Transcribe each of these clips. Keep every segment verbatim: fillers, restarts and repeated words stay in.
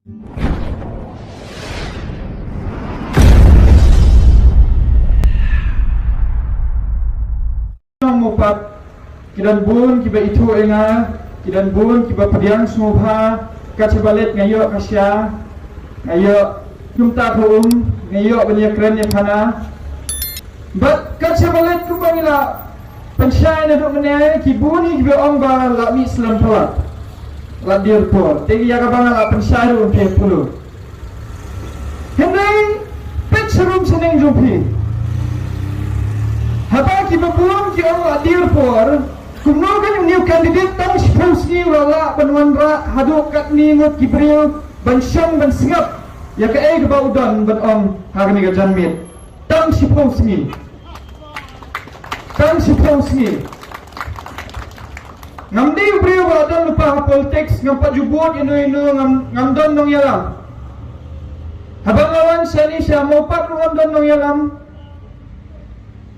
Nong Mopat, ki don bun kiba ithuh ïa nga, ki don bun kiba pdiang sngewbha, ka cha ba leit nga ïoh ka sha, nga ïoh kumta ka um, nga ïoh ban ïakren ïa phana. Bad ka cha ba leit kumba ngi la pynshai naduh mynne, ki bun hi kiba ong ba la mih slem palat, la dier por. Te ïa kaba nga la pynshai ruh ym phi pulu. Hynrei peit sharum shaneng jong phi. Haba kiba bun ki ong la dier por, kumno kan une u candidate tang shiphew sngi u la lah ban wanrah haduh katne ngut ki briew ban shong ban sngap ïa kaei kaba u don ban ong ha kane ka janmiet. Tang shiphew sngi. Tang shiphew sngi. Ngam dei u briew ba don lypa ha politics, ngam pat ju bud ïano ïano, ngam, ngam don nongïalam. Haba nga wan shane sha Mawpat ruh ngam don nongïalam.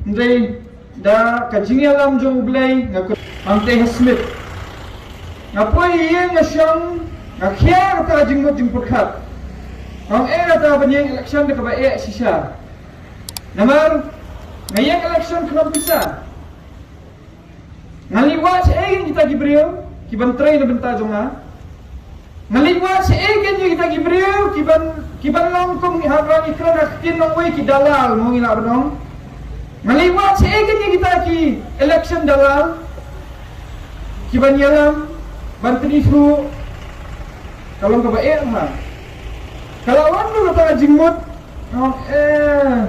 Hynrei da ka jingïalam jong U Blei nga kut hangtei ha Smit. Nga poi ïing nga shong, nga khia kata ka jingmut jingpyrkhat. Nga ong eh kata ban ïeng election da kaba eh shisha. Namar nga ïeng election khlem pisa. Nga leit wad shaei kita ki briew kiban trei na bynta jong nga. Nga leit wad shaei kita ki briew kiban, kiban long kum ha kane ka ktien nongwei ki dalal, mo ngi lah ban ong. Nga leit wad shaei kita ki election dalal kiban ïalam ban tynjuh. Ka long kaba eh ha. Ka la wan ruh kata ka jingmut. Nga ong eh,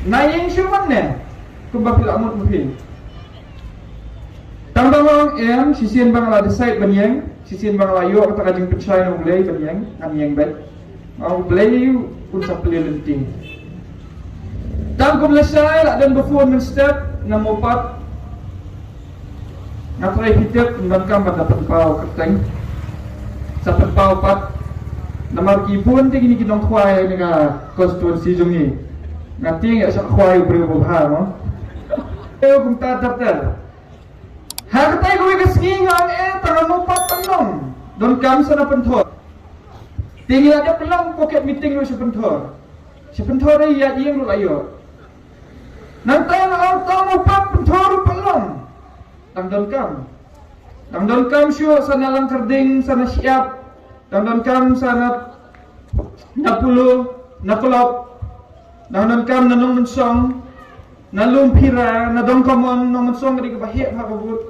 nga ïeng shuh mynne kumba phi la mut ma phi. Tang ba nga ong em, shisien ba nga la decide ban ïeng, shisien ba nga la ïoh kata ka jingpynshai na U Blei ban ïeng, ngan ïeng beit. Nga ong U Blei un sa plie lynti. Tang kum lashai la don ba phone mynstep na Mawpat. Nga trai phi tip, ngan kam ban da pynpaw kyrteng. Sa pynpaw pat. Namar ki bun te kine ki nongkhwai ha kane ka constituency jong ngi. Nga tieng ïa shah khwai u briew ba bha mo. Ïa kumta ter ter. Ha katei kawei ka sngi nga ong eh tang ha Mawpat pynlong. Donkam sa na Pynthor. Te ngi la dep pynlong pocket meeting ruh sha Pynthor. Sha Pynthor dei ïa ïing ruh la ïoh. Nangta nga ong tang Mawpat Pynthor ruh pynlong. Tang donkam. Tang donkam shuh sa na Langkyrding, sa na Shyiap. Tang donkam sa na, na Polo, na Kolop. Tang donkam na Nongmynsong, na Lumphira, na Dongkamon, Nongmynsong ka dei kaba heh bha ka vote.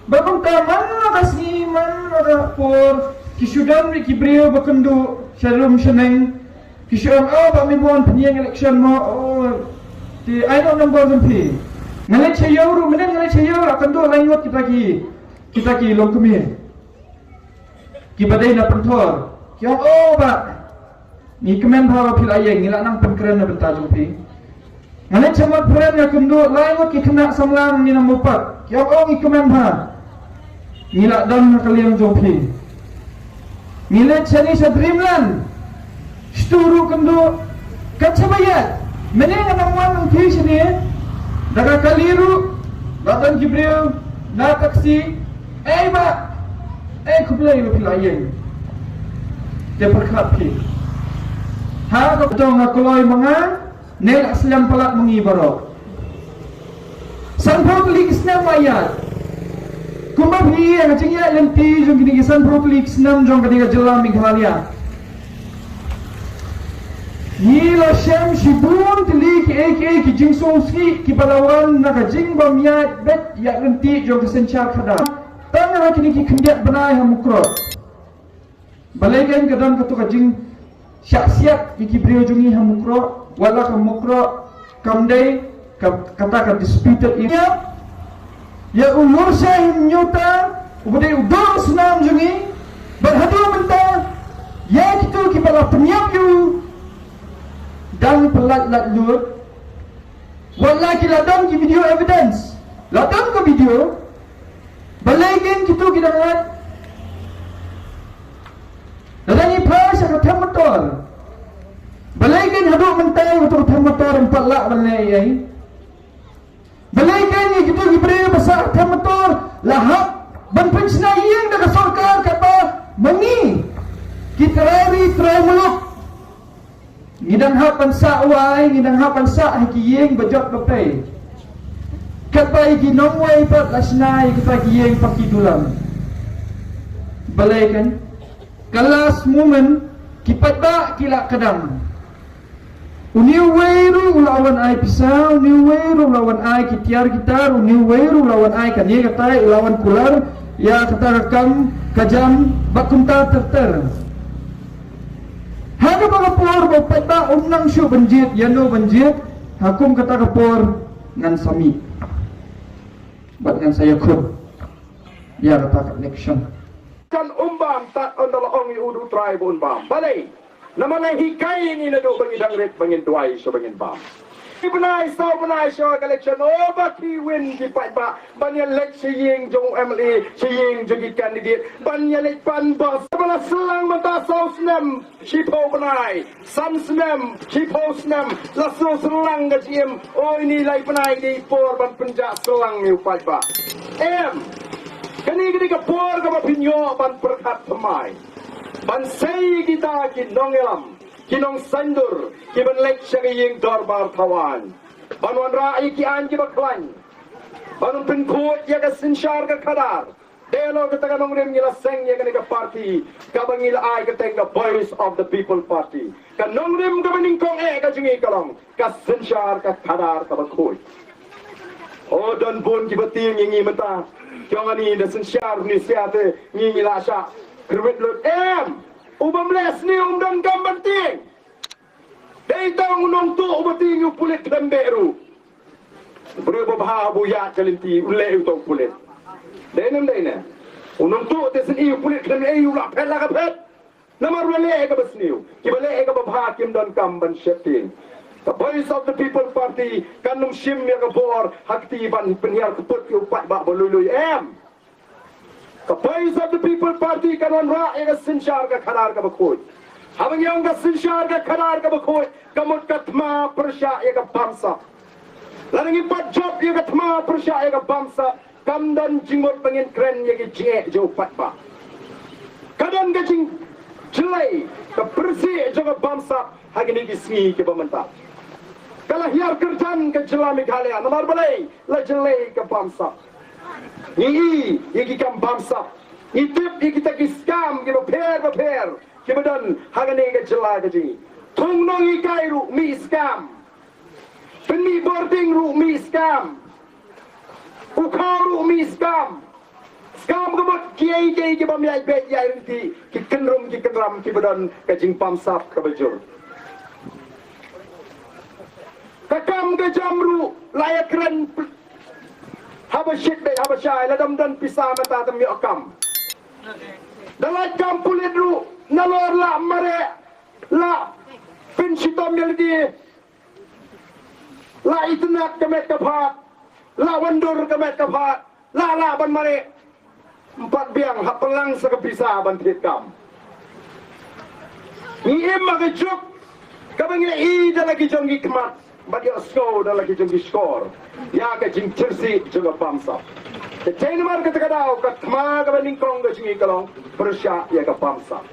Ba kumta man la ka sngi, man la ka por, ki shu don ruh ki briew ba kynduh sharum shaneng. Ki shu ong, oh, ba me bun pynïeng election mo, oh, te ai noh number jong phi. Nga leit sha ïew ruh, mynne nga leit sha ïew la kynduh lai ngut kita ki, kita ki longkmie. Kiba dei na Pynthor. Ki ong, oh, bah, ngi kmen bha ba phi la ïeng, ngi la nang pynkren na bynta jong phi. Nga leit sha Motphran nga kynduh lai ngut ki khynnah samla ngi na Mawpat. Ki ong, oh, ngi kmen bha. Ngi la don ha ka liang jong phi. Ngi leit shane sha Dreamland. Shatu ruh kynduh. Kat shaba ïaid. Mynne nga nang wan nang phi shane. Da ka kali ruh. La don ki briew na taxi. Ei bah. Ei khublei ba phi la ïeng. Te pyrkhat phi. Ha ka to nga kloi ma nga. Ne la slem palat ma ngi baroh. Sanphew tylli ki snem la ïaid. Kumba phi ïa ka jingïaid lynti jong kine ki sanphew tylli ki snem jong kane ka jylla Meghalaya. Ngi la shem shibun tylli kiei kiei ki jingsngewsih kiba la wan na ka jingbym ïaid beit ïaid lynti jong ka synshar khadar. Tang ha kine ki khyndiat bnai ha Mukroh. Balei kein ka don kato ka jingshah siat ïa ki briew jong ngi ha Mukroh, wat la ka Mukroh kam dei ka, kata ka disputed area. Ïa u Lurshah Hynñiewta uba dei u doh snam jong ngi, bad haduh mynta ïa kito kiba la pynïap ïa u dang pyllait lait lut. Wat la ki la don ki video evidence, la don ka video. Balei kein kito ki dang lait? Lada ngi phai sha ka them motor, balei kein haduh mynta ïa kato ka them motor ym pat lah ban leh ei ei? Balei kein ïa kito ki briew ba sah ka them motor la hap ban pynshna ïing da ka sorkar katba ma ngi Ki trai ri trai muluk. Ngi dang hap ban sah wai, ngi dang hap ban sah ha ki ïing ba jot ba pei. Katba ïa ki nongwei pat la shna ïa kita ki ïing paki dulan. Balei kan? Ka last moment ki paidbah ki la kdang. Une uwei ruh u la wan ai pisa, une uwei ruh u la wan ai ki tiar ki tar, une uwei ruh u la wan ai kane katai, u la wan kular ïa kata ka kam ka jam bad kumta ter ter. Ha kaba ka por ba u paidbah um nang shuh ban jied ïano ban jied, ha kum kata ka por ngan sa mih bad ngan sa ïakhun ïa kata ka election. Kan um bam tad ynda la ong ïa u du trai ba un bam. Balei? Namar la hikai ïa ngi naduh ba ngi dang rit ba ngin duwai sha ba ngin bam. Ki bnai saw bnai sha ka election, o ba ki win ki paidbah ban ïaleit sha ïing jong u MLA, sha ïing jong ki candidate, ban ïaleit pan bos. Ba la syllang mynta saw snem shiphew bnai, san snem shiphew snem, la shu syllang ka jingim. O ine lai bnai dei por ban pynjah syllang ïa u paidbah. Em. Kane ka dei ka por kaba phin ïoh ban pyrkhat thymmai, ban sei kita ki nongïalam, ki nongsaiñdur, ki ban leit sha ka ïing dorbar thaw aiñ, ban wanrah ïa ki aiñ kiba khlaiñ, ban pynkhuid ïa ka synshar ka khadar. Dei halor kata ka nongrim ngi la seng ïa kane ka party kaba ngi la ai kyrteng ka Voice of the People Party. Ka nongrim kaba nyngkong eh ka jong ngi ka long ka synshar ka khadar kaba khuid. O, don bun kiba tieng ïa ngi mynta. Ki ong ani da synshar ni sia te ngi ngi la shah kyrwit lut. Em, u bym leh sniew um donkam ban tieng. Dei tang u nongtuh uba tieng ïa u pulit khlem beh ruh. Briew ba bha ba u ïaid ka lynti u leh ïa uta u pulit. Dei ne em dei ne? U nongtuh te sien ïa u pulit khlem beh ïa u la phet la ka phet. Namar u la leh ïa kaba sniew. Kiba leh ïa kaba bha kim donkam ban sheptieng. Ka Voice of the People Party kan ym shim ïa ka bor ha kti ban pynhiar kput ïa u paidbah ba lui lui, em. Ka Voice of the People Party kan wanrah ïa ka synshar ka khadar kaba khuid. Haba ngi ong ka synshar ka khadar kaba khuid, ka mut ka thma pyrshah ïa ka bamsap. Lada ngi pat jop ïa ka thma pyrshah ïa ka bamsap, kam don jingmut ba ngin kren ïa ka jingeh jong u paidbah. Ka don ka jingjyllei ka pyrshah jong ka bamsap ha kine ki sngi kiba mynta. Ka la hiar kyrdan ka jylla Meghalaya, namar balei? La jyllei ka bamsap. Ngi i ïa ki kam bamsap. Ngi tip ïa kita ki scam kiba pher ba pher kiba don ha kane ka jylla ka jong ngi. Thung nonghikai ruh mih scam. Pynmih bording ruh mih scam. U khaw ruh mih scam. Scam ka mut kiei kiei kiba ym ïaid beit ïaid ryntih, ki kynrum ki kynram kiba don ka jingbamsap kaba jur. Ka kam ka jam ruh la ïakren haba shit beit haba shai, lada ym don pisa mynta te ym ïoh kam. Da lait kam pulit ruh nalor la mareh, la pynshitom ïa lade, la itynnad ka met ka phad, la wandur ka met ka phad, la lah ban mareh. Ym pat biang, hap pynlang sa ka pisa ban thied kam. Ngi im ha ka juk kaba ngi ïohi da la ki jong ki khmat bad ïohsngew da la ki jong ki shkor ïa ka jingtyrsi jong ka bamsap. Te dei namar kata ka daw ka thma kaba nyngkong ka jong ngi ka long pyrshah ïa ka bamsap.